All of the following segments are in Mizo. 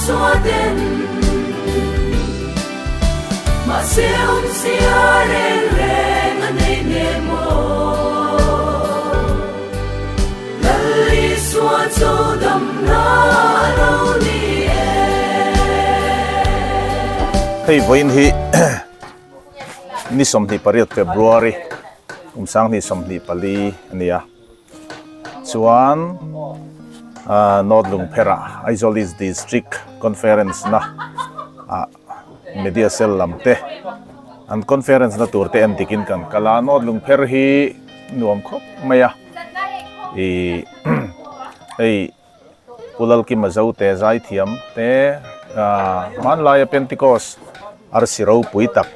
Isua ten Mahse awmzia reng reng a nei nge maw Lal Isua chu damna a lo ni e. Hei vawiin hi ni 28 February kum 2024 a ni a. Chuan North Lungpherah Aizawl East District Conference na ah Media Cell lam te an conference na tur te en dikin kan kal a, North Lungpher hi nuam khawp mai a, ih hei Pu Lalkima Zote zaithiam te hmanlaia Pentecost arsi ropui tak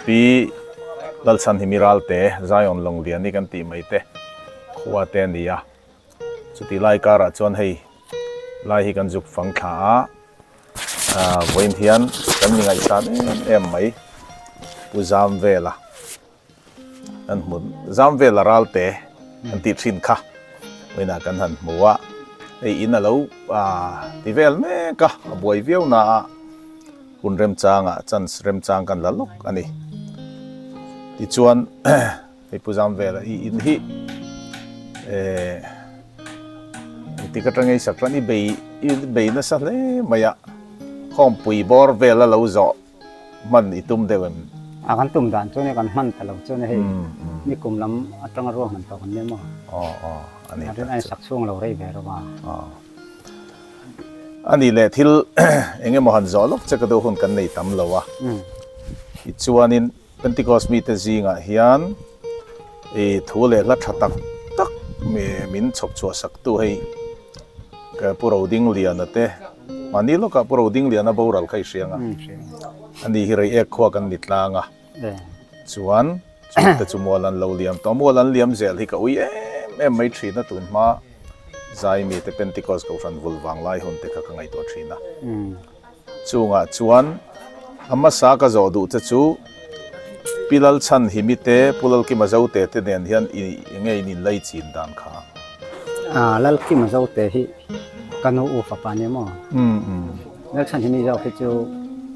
Pi Lalchhanhimi Ralte Zion Lawngliani kan tih mai te khua te a ni a, chutih lai karah chuan hei lai hi kan zuk fang thla a, vawiin hian kan mi ngaihsan em em mai Pu Zamvela. Kan hmu zam vel a ral te an tih thin kha vawiinah kan han hmu a, hei in a lo ti vel mek a, a buai viau na a hun remchangah chance remchang kan la lawk a ni. Tichuan hei pu zam vel a i in hi eh engtik atanga i sak chuan i bei i bei nasa hle mai a, khawmpui bawr vel a lo zawh. Hman i tum deuh em? A kan tum dan chu nia kan hman ta lo chu nia hei ni kum lam atanga ruah hman tawh kan nia maw? Aw aw a ni tak chu. A sak chhung lo rei ve rawh a. Aw a ni leh thil eng emaw han zawh lawk che ka duh hun kan nei tam lo a. Tichuanin Pentecost mite zingah hian i thu leh hla tha tak tak min chhawp chhuah sak tu hei Ka Pu Rodingliana te, mahni lawkah Pu Rodingliana boral kha i hria ang a, ani hi Reiek khua kan ni tlang a, chuan chungte chu mual an lo liam tawh a, mual an liam zel hi ka ui em em mai thin a, tun hma Zaimi te Pentecost Kohhran vul vang lai hun te kha ka ngaihtuah thin a, chungah chuan a hmasa ka zawh duh che chu Pi Lalchhanhimi te, Pu Lalkima Zote te nen hian i nge in inlei chin dan kha? Lalkima Zote hi ka nu u fapa nia maw? Lalchhanhimi zawk hi chu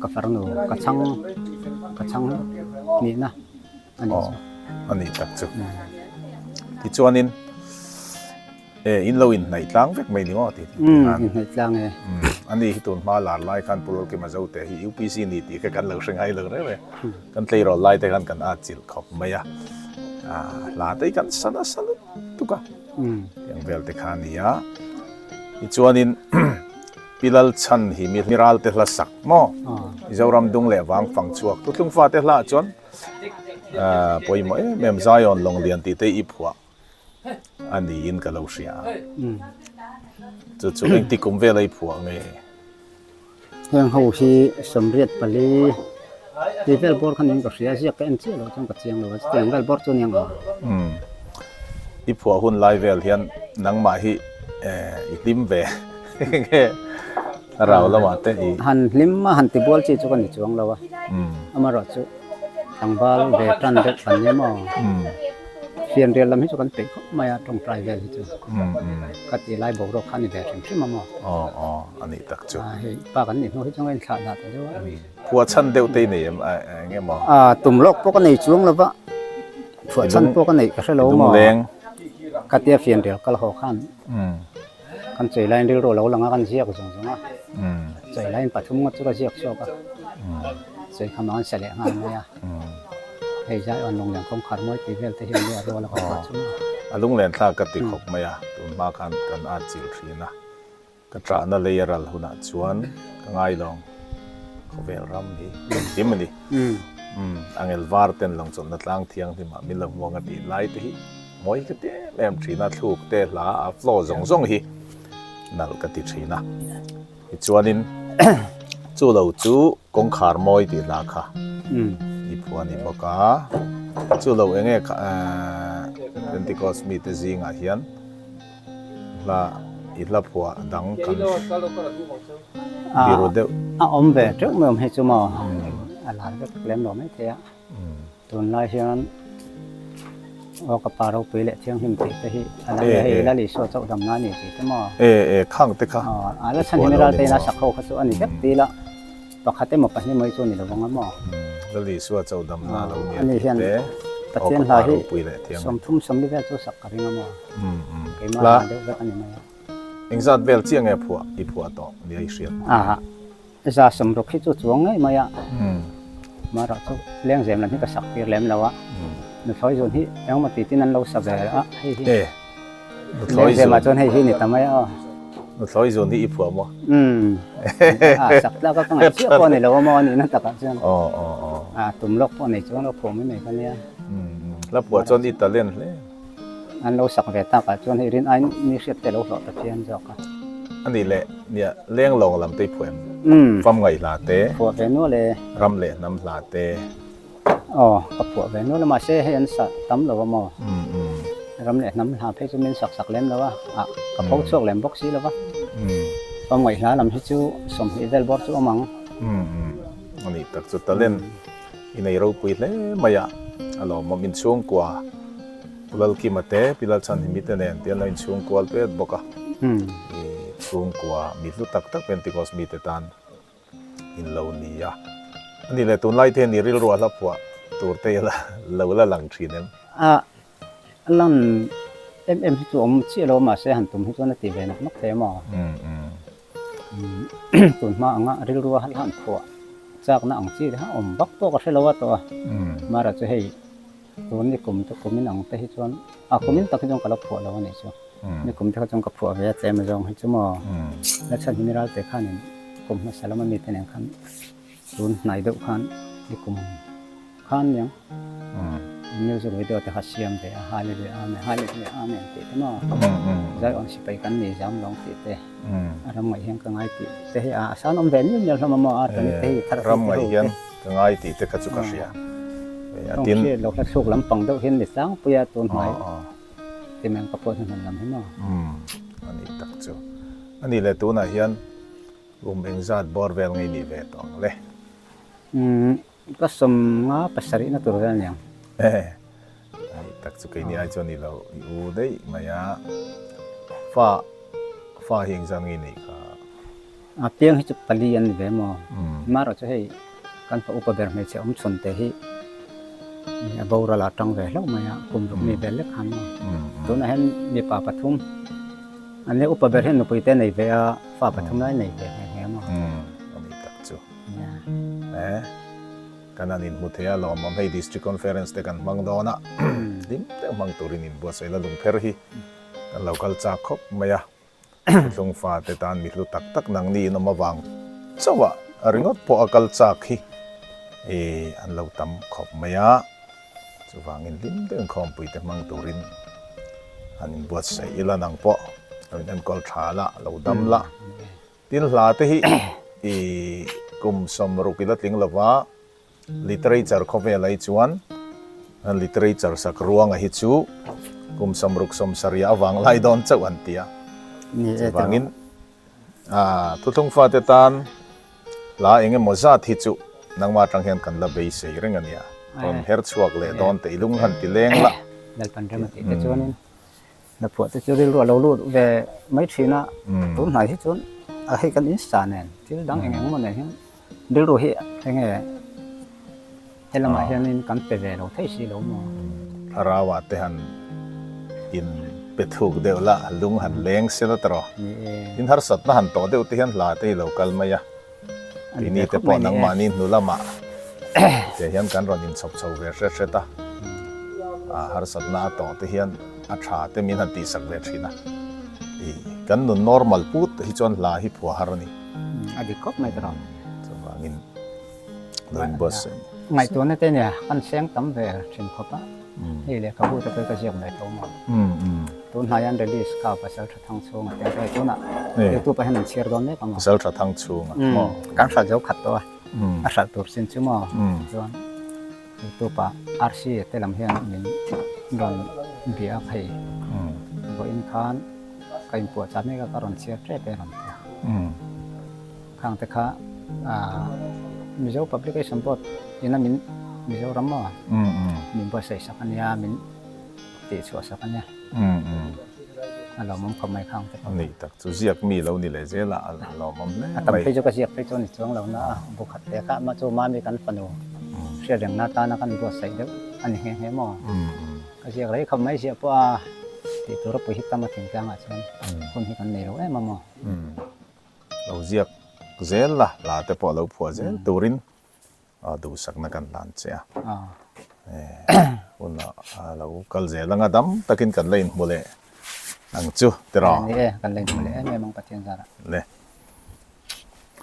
ka farnu ka chhang ka chhang nihna a nih chu. A nih tak chu. Tichuanin. E, in lo inhnaih tlang vek mai ni maw tih tih khan. Inhnaih tlang e. Ani hi tun hma lar lai khan Pu Lalkima Zote hi UPC ni tih kha kan lo hre ngai lo reuh e. Kan tleirawl lai te khan kan at chilh khawp mai a. Hla te hi kan sa nasa lutuk a. Tiang vel te kha a ni a. Tichuanin Pi Lalchhan hi mi ral te hla sak maw? Mizoram dung leh vang fang chhuak Thuthlung fate hla ah chuan pawimawh em em Zion Lawnglian tih te i phuah. A niin ka lo hria a. Chu chu engti kum vel a i phuah nge? Heng ho hi 84 tih vel bawr kha niin ka hria, ziak ka en chiah loh chuan ka chiang lo a, chutiang vel bawr chu a ni ang a. I phuah hun lai vel hian nangmah hi i hlim ve nge a rau lamah te i. Han hlim a han ti bual chi chu ka ni chuang lo a, amaherawhchu Tlangval ve tan deuh kan nia maw? Fianrial lam hi chu kan peih khawp mai a, tawngtai vel hi chu ka ti lai boruak kha a ni ve hrim hrim a maw? Aw aw a nih tak chu. Hei pa kan nih hnu hi chuan ka inthlah dah ta deuh a. Phuahchhan deuh te i nei em eng nge maw? Tum lawk pawh ka nei chuang lo va, phuahchhan pawh ka neih ka hre lo maw? Ka tia fianrial kal haw khan kan chei laiin rilru a lo lang a, kan ziak zawng zawng a, chei laiin pathum ngawt chu ka ziak chhuak a, chei kha mah an sa leh nghal mai a, hei zai awn lunglen kawngkhar mawi tih vel te hian nia rual a ka phuah chung a. A lunglen thlak ka ti khawp mai a, tun hma khan kan at chilh thin a, ka ṭahna lei a ral hunah chuan ka ngai lawng khawvel ram hi engkim a ni. Angel var ten lawngchawlhna tlang thianghlimah min lo hmuang a tih lai te hi. Mawi ka ti em em thin a, thluk te hla a flow zawng zawng hi nalh ka ti thin a. Tichuanin chu lo chu kawngkhar mawi tih hla kha i phuah a ni bawk a. Chu lo eng nge Pentecost mite zingah hian hla i hla phuah dang kan biru deuh. A awm ve teuh mai awm hei chu maw a lar vek lem lo maithei a. Tunlai hian. Aw ka pa ropui leh thianghlim tih te hi a la nia hei Lal Isua chauh damna a ni tih te maw? E e khang te kha. Aw a la chhan hi mi ral te ina sak ho kha chu a ni vek ti ila pakhat emaw pahnih emaw hi chu a ni lo vang a maw? Lal Isua chauh damna a lo nia tih te aw ka pa ropui leh thianghlim. 30 40 vel chu sak ka ring a maw? Keimah hla deuh vek a ni mai a. Engzat vel chiah nge phuah i phuah tawh nia i hriat? Aha. 60 hi chu chuang ngei mai a. Mahrawh chu lengzem lam hi ka sak tir lem lo a. Nuthlawi zun hi engmaw ti tin an lo sa ve a hei hi. E, nuthlawi zun. Lengzemah chuan hei hi ni ta mai a aw. Nuthlawi zun hi i phuah maw? Umm. A sak tlak a ka ngaih chiah pawh a ni lo a maw a nihna takah chuan. Aw aw aw. A tum lawk pawh nei chuan lo phuah mai mai ka nia. Umm hla phuah chuan i talent hle. An lo sak ve takah chuan hei rin aiin mi hriat te lo hlawh ta phian zawk a. A nih leh nia leng lawng lam te i phuah em? Fam ngaih hla te. Phuah ve nual e. Ram leh hnam hla te. Aw ka phuah ve nual a mahse hei an sa tam lo a maw? Ram leh hnam hla phei chu min sak sak lem lo a, ah ka pho chhuak lem bawk si lo va. Fam ngaih hla lam hi chu 20 vel bawr chu awm ang. A nih tak chu talent. I nei ropui hle mai a, a lawmawm inchhungkua Pu Lalkima te, Pi Lalchhanhimi te nen te an lo inchhungkual pet bawk a. I chhungkua mi hlu tak tak Pentecost mite tan in lo ni a. A ni leh tunlai te hian i rilru a hla phuah tur te la lo la lang thin em? A lan em em hi chu awm chiah lo mahse han tum hi chuan a ti ve nawk nawk thei a maw? Tun hma anga rilru a hlan phuah chakna ang chi kha awm vak pawh ka hre lo a tawh a, mara chu hei tun ni kum te kum in ang te hi chuan a kum in tak hi chuan ka la phuah lo a nih chu, ni kum te kha chuan ka phuah ve a tlem azawng hi chu maw la chhan hi mi ral te khanin kum hmasa lama mite nen khan tun hnai deuh khan ni kum khan niang music video te kha siam ve a hallelujah amen hallelujah amen tih te maw zaiawn sipai kan ni zam lawng tih te a ram ngaih hian ka ngai tih te hi a san awm ve mial mial hlawm a maw a tani te hi thar ram ngaih hian ka ngai tih te kha chu ka hria a tin lo hla thluk lampang deuh hian ni tlangpui a tun hmai ti men ka pawh hnuhnun lam hi maw ani tak chu ani leh tunah hian kum engzat bawr vel ngei ni ve tawh ang le. Ka sawm nga pasarihna tur vel aniang. Eh, ai tak chu keini ai chuan i lo i u daih mai a. Fa, fa hi engzat nge i neih kha? A piang hi chu pali an ni ve maw? Marawh chu hei kan fa upa ber hmeichhe awm chhun te hi a boral a tang ve hlauh mai a, kum ruk mi vel lek khan maw? Tunah hian mipa pathum an nia, upa ber hian nupui te a nei ve a, fa pathum lai a nei ve nghe nghe maw? Ani tak chu. Eh, kan han inhmu thei a lawmawm hei District Conference te kan hmang dawn a, hlim deuh hmang turin inbuatsaih la lungpher hi kan lo kal chak khawp mai a, Thuthlung fate tan mi hlu tak tak nangni in awm avang chauh a ringawt pawh a kal chak hi eh an lo tam khawp mai a, chuvangin hlim deuh inkhawmpui te hmang turin han inbuatsaih ila nang pawh lo inenkawl tha la, lo dam la. Tin hla te hi i kum 60 ila tling lova literature khawvel ai chuan literature sak ruanga hi chu kum 60 70 avang lai dawn chauh an ti a. Chuvangin thuthlung fate tan hla eng emaw zat hi chu nangmah atang hian kan la beisei reng a nia. Rawn her chhuak leh dawn te i lung han ti leng la. Lalpan rem a tih te chuanin Hnathawh te chu rilru a lo lut ve mai thin a, tun hnai hi chuan a hei kan insa nen thil dang eng eng emaw nen hian rilru hi eng nge he lamah hianin kan pe ve lo thei si lo maw? Thlarau ah te han in pe thuk deuh la, lung han leng se la tawh. In harsatna han tawh deuh te hian hla te hi lo kal mai a, keini te pawh nangmahni hnu lamah te hian kan rawn inchhawp chho ve hret hret a, harsatna a tawh te hian a tha te min han tihsak ve thin a, kan nun normal put hi chuan hla hi phuah har a ni. A dik khawp mai tawh. Chuvangin lo inbuatsaih. Ngaihtuahna te nia kan seng tam ve thin khawp a, hei lehkhabu te pawh ka ziak ve tho maw. Tun hnaiah an release kha Pasal Tha Thang chhunga te ang tunah YouTube ah hian an chhiar dawn mek ang maw? Pasal Tha Thang chhunga maw? Kan hralh zo khat tawh a, a hralh tur chin chu maw? Chuan YouTube ah RC te lam hian min rawn bia a hei vawiin khan ka inpuahchah mek a ka rawn chhiar tep e rawn ti a. Khang te kha Mizo Publication Board ina min Mizoram maw? Min buatsaih sak a nia min. tih chhuah sak a nia. A lawmawm khawp mai khang te pawh. Ni tak chu ziak mi lo ni leh zel a, a lawmawm hle mai. A tam phei chu ka ziak phei chu a ni chuang lo na a, bu khat te kha mah chu mami kan fanu hriat reng na tana kan buatsaih deuh a ni nghe nghe maw. Ka ziak rei khawp mai ziah pawh a tih tur a pui hi tam a thingtlangah chuan hun hi kan nei lo em a maw. Lo ziak zel la, la te pawh lo phuah zel turin duhsakna kan hlan che a. Hun a lo kal zel anga dam takin kan la inhmu leh ang chu tiraw. Ni e, kan la inhmu leh em em ang Pathian zarah. Le.